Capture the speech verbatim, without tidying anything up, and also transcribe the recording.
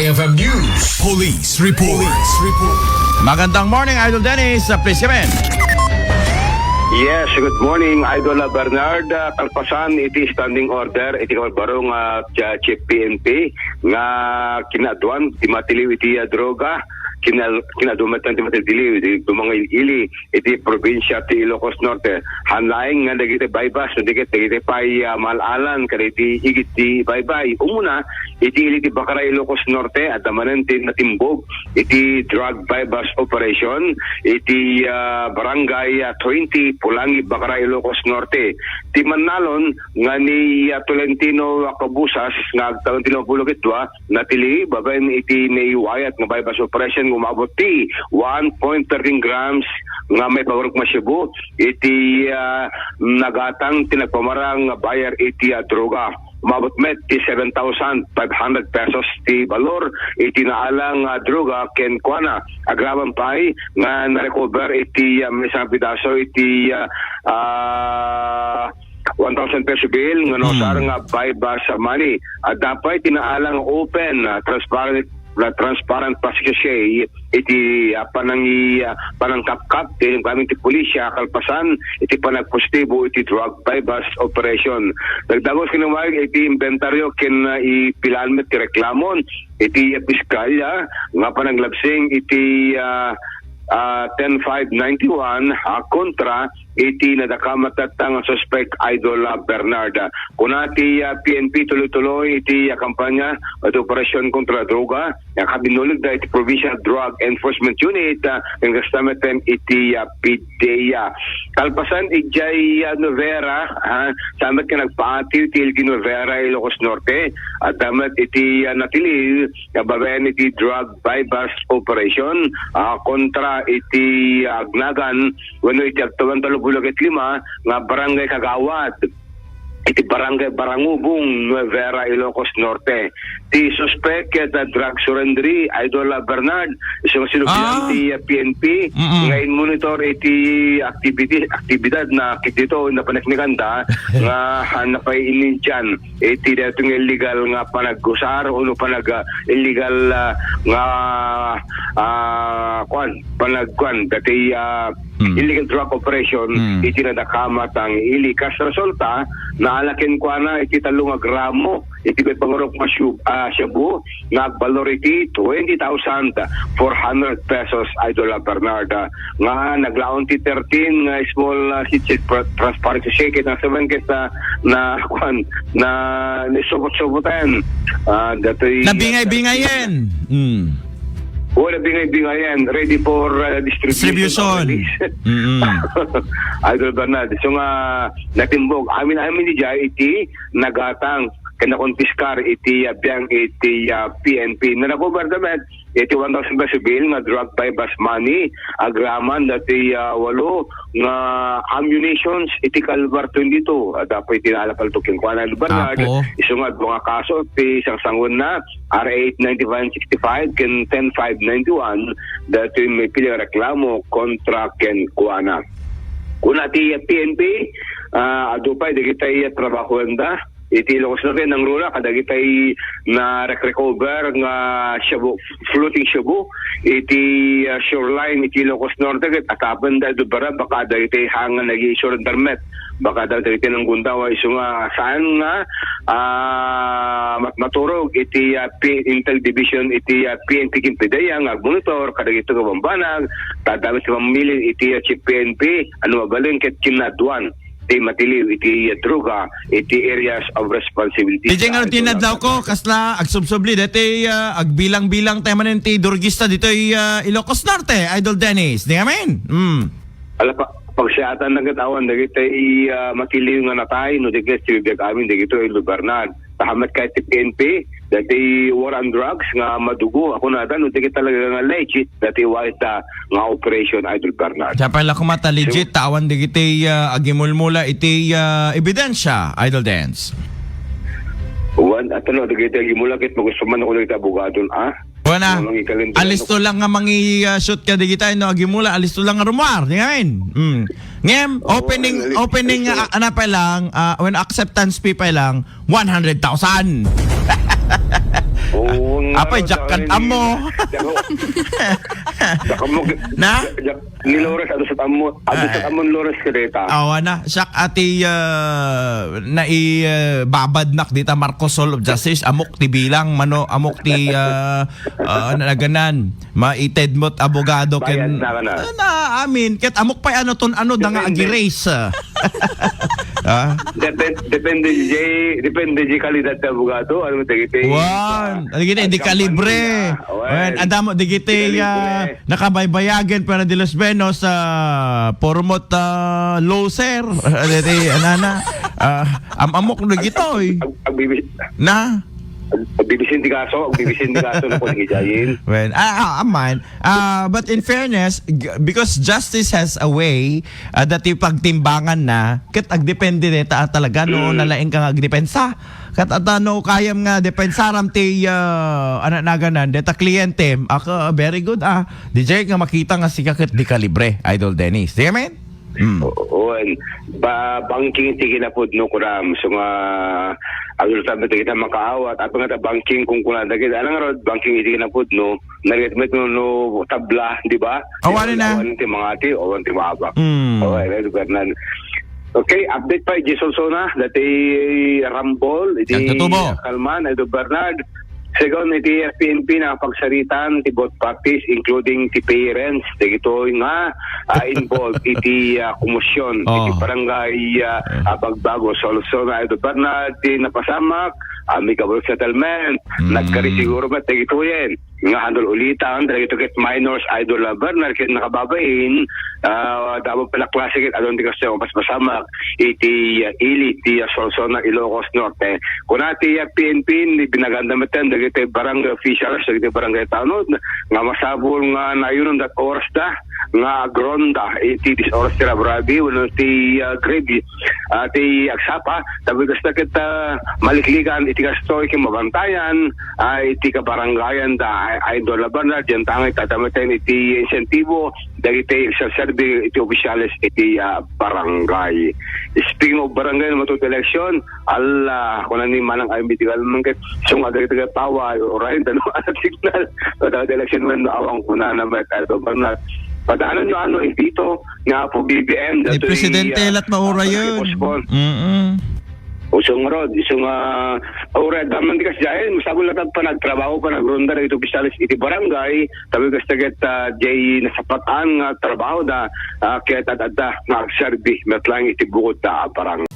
F M News. Police Report. Magandang morning, Idol Dennis. Uh, please come in. Yes, good morning, Idol, uh, Bernard. Uh, kalpasan iti standing order iti kabaro nga, uh, Chief P N P nga kinaaduan ti matiliw iti, uh, droga. Kinal-, kinaaduan met ti matiliw iti dumangil-ili iti probinsia ti Ilocos Norte. Haan laeng nga dagiti baybas, no di ket dagiti pay, ah, maal-alan kadagiti igid ti baybay. Umuna, iti ili ti Bacra, Ilocos Norte, adda manen ti natimbog iti drug buy-bust operation iti, ah, Barangay, ah, twenty, Pulangi, Bacra, Ilocos Norte. Ti mannalon nga ni, ah, Tolentino Cabusas nga agtawen ti lima pulo ket dua, natili babaen iti naiwayat nga buy-bust operation nga umabot ti one point thirteen grams nga maipagarok nga shabu iti, ah, nagatang ti nagpamarang nga buyer iti, ah, droga. Umabot met ti seven thousand five hundred pesos ti balor iti naalang nga droga kenkuana. Agraman pay nga na-recover iti, ah, maysa nga pidaso iti, ah, ah, one thousand peso bill nga nausar nga buy-bust money. Adda pay ti naalang open, ah, transparent, na transparent plastic sachet iti, ah, panangi-, ah, panangkapkap ti inkami ti pulisya kalpasan iti panagpositibo iti drug buy-bust operation. Nagdagos kinawag iti inventaryo ken, ah, ipilaan met ti reklamo iti, ah, piskalya nga panaglabsing iti, ah, ah, ten five ninety-one, ah, kontra iti nadakamat nga suspek, Idol, ah, Bernard. Kuna ti, ah, P N P tuloy-tuloy iti, ah, kampanya iti operasyon kontra droga nga kabinuligda iti Provincial Drug Enforcement Unit, ah, ken kasta met iti, ah, PDEA. Kalpasan idiay, ah, Noguera, ah, saan met nga nagpaatiw ti Elgin Noguera, Ilocos Norte, adda met iti, ah, natiliw nga babaen iti drug buy-bust operation, ah, kontra iti agnagan wenno iti agtawen tallo pulo ket lima nga barangay kagawad iti barangay Barangubong, Noguera, Ilocos Norte. Ti suspek ket, ah, drug surrendery, Idol, ah, Bernard, isu nga sinublian Ah. ti, ah, P N P Mm-mm. nga inmonitor iti activity, aktibidad na ket dito napaneknekanda nga, ah, napainindian iti daytoy nga illegal nga panagusar o no panag-, ah, illegal, ah, nga, ah, kuan, panagkuan, dati, ah, Mm. illegal drug operation Mm. iti nadakamat nga ili. Kas resulta, naala kenkuana iti tallo nga gramo iti pangarok nga shu-, ah, shabu nga agbalor iti twenty thousand four hundred pesos, Idol, ah, Bernard, ah, nga naglaon ti thirteen nga small, ah, sachet, transparent sachet ket na seven ket na, na, kuan, na, nisubot-subotan. Ah, datoy Nabingay-bingayen. Mm. O, nabingay-bingayen. Ready for, ah, distribution. Distribution. Already. Mm-mm. Idol Bernard. So nga, natimbog. Amin-amin ni Jai iti nagatang ken nakonpiskar iti, ah, biang iti, ah, P N P. Na-recover da met iti one thousand peso bill nga drug buy-bust money, agraman dati, ah, walo nga ammunitions iti caliber twenty-two. Adda pay ti naala palto kenkuana, Bernard. Apo. Isu nga dua nga kaso ti sangsangon na R A eight ninety-five sixty-five ken ten five ninety-one, dati may pili nga reklamo kontra kenkuana. Kuna ti P N P, ah, adu pay dagiti trabahoenda iti Ilocos Norte, nangruna kadagiti na-recover nga shabu, floating shabu iti, ah, shoreline iti Ilocos Norte, ket atapen da dubara, baka dagiti hangan nag-i-surrender met, baka dagiti nanggundawa, isu nga saan nga, ah, mat-, maturog iti, ah, P-, Intel Division iti, ah, P N P ken PDEA nga agmonitor kadagiti nga bambanag, ta adda met ti mamilin iti, ah, Chief P N P, ano mabalin ket kinaaduan ti matiliw iti droga iti areas of responsibility. Diay nga rutina adlaw ko, kasla agsubsubli daytoy, ah, agbilang-bilang tayo manen ti drogista ditoy, ah, Ilocos Norte, Idol Dennis. Di amin? Mm. Ala pa, pagsiatan na ket awan dagiti, ah, matiliw nga natay, no di ket ti biag amin dagitoy, Idol Bernard. Tahamat kay ti P N P, dati war on drugs nga madugo. Ako na, no, di ket talaga nga legit, dati white, ah, nga operation, Idol Bernard. Siya pala kumata legit, So, ta awan dagiti, ah, agimulmula iti, ah, ebidensya, Idol Dance. Wan, ato no, dagiti agimula, ket magusto man ako dagiti abogadon, ah? Wana, Ano, mangikalendar, alisto ano? lang nga mangi, ah, shoot ka dagiti, no, agimula, alisto lang nga rumuar, di ngayon. Mm. Ngem, Oo, opening, alisto. opening, ah, ano pa lang, ah, when acceptance fee pa lang, one hundred thousand. Oo nga, apay, Jack, kan-am mo. Jack, Jack, Jack, Jack, Na? Jack, ni Lores, adu sa tammo, adu sa Ay. Tammo ni Lores ka deta. Awa na, siak ati, ah, nai, ah, babadnak dita Marcos Hall of Justice, amok ti bilang, mano, amok ti, ah, ah, ano naganan, maitedmo't abogado ken, Bayad na ka na. Ah, na, amin, ket amok pay ano ton ano, da nga Depende. Agi-raise, ah. Ah? Depend-, depende di, depende di kalidad ti abogado, ano, dagiti, Wan, ah, dagiti, di company, kalibre. Ah, wan. Wan, adda mo, dagiti, Di kalibre. Ah, nakabaybayagen para di los menos, ah, purmot, ah, loser. Ah, dagiti, anana. Ah, am-amok na gitoy. Ag-, ag-, agbibis-, Na? ag-, agbibisin ti kaso, agbibisin ti kaso, no, kung gijayin. Well, ah, ah, aman. Ah, but in fairness, g-, because justice has a way, ah, dati pagtimbangan na, ket agdepende deta talaga, no, Mm. nalaing ka nga agdepensa. Ket ata no kayam nga depensaram ti, ah, anak naganan, deta kliyente, aka, very good, ah. Di jay nga makita nga sika ket di kalibre, Idol Dennis. Di amen? Mm. Oo, and ba-, banking iti kinapudno, kuram. So nga, agul tabi ti kita makaawat, at nga banking kung kuna dagiti, alang rod, banking iti kinapudno, narit met no, no tabla, di ba? Awanen na. Awan ti mangati, awan ti maabak. Mm. Oo, Idol Bernard. Okay, update pa, iti Solsona, dati Rambol, iti Nagtutubo. Kalman, Idol Bernard. Segun iti P N P, napagsaritan ti both parties, including ti parents, dagitoy nga, ah, involved iti, ah, komosyon, iti Oh. barangay, ah, Oh. ah, Bagbago, Solsona, Idol Bernard, ti napasamak, amicable settlement. Mm. Nagkari siguro met dagitoyen nga handol ulitan, dagito ket minors, Idol, ah, Bernard, ket nakababain, ah, damo pala klase ket adun ti kastoy a mapaspasamak iti, ah, ili ti, ah, Solsona, Ilocos Norte. Kuna ti, ah, P N P, binaganda metten dagiti barangay officials, dagiti barangay tanod, nga masapul nga naayunon dat oras da, nga agronda iti dis oras ti rabrabi, wenno ti, ah, grave, ah, ti agsapa, tapno kasta ket, ah, maliklikan iti kastoy ket mabantayan, ah, iti kabarangayan da, ay, Idol Bernard, diyan tangay tadameten iti insentibo, dagiti serserbi iti opisyales iti, ah, barangay. Speaking of barangay, no, matud election, ala, kuna ni Manang Ivy Tigalman ket, isu nga dagiti paway, urayen, dano, ano, signal. Kada election man, no, awan kuna na met, Idol Bernard. Padaanan no, ano, impito, nga po B B M, Ni datoy, Presidente ah, lat maura ah, yun. Postpone. Mm-mm. Isu nga rod, isu nga, ura, daman di kas jaen, masapul latta panagtrabaho, panagronda, dagiti opisyales iti barangay, tabi kas taget, ah, jay nasapatan nga trabaho da, ah, ket adda, nga agserbi, met lang iti bukod da, ah, barangay.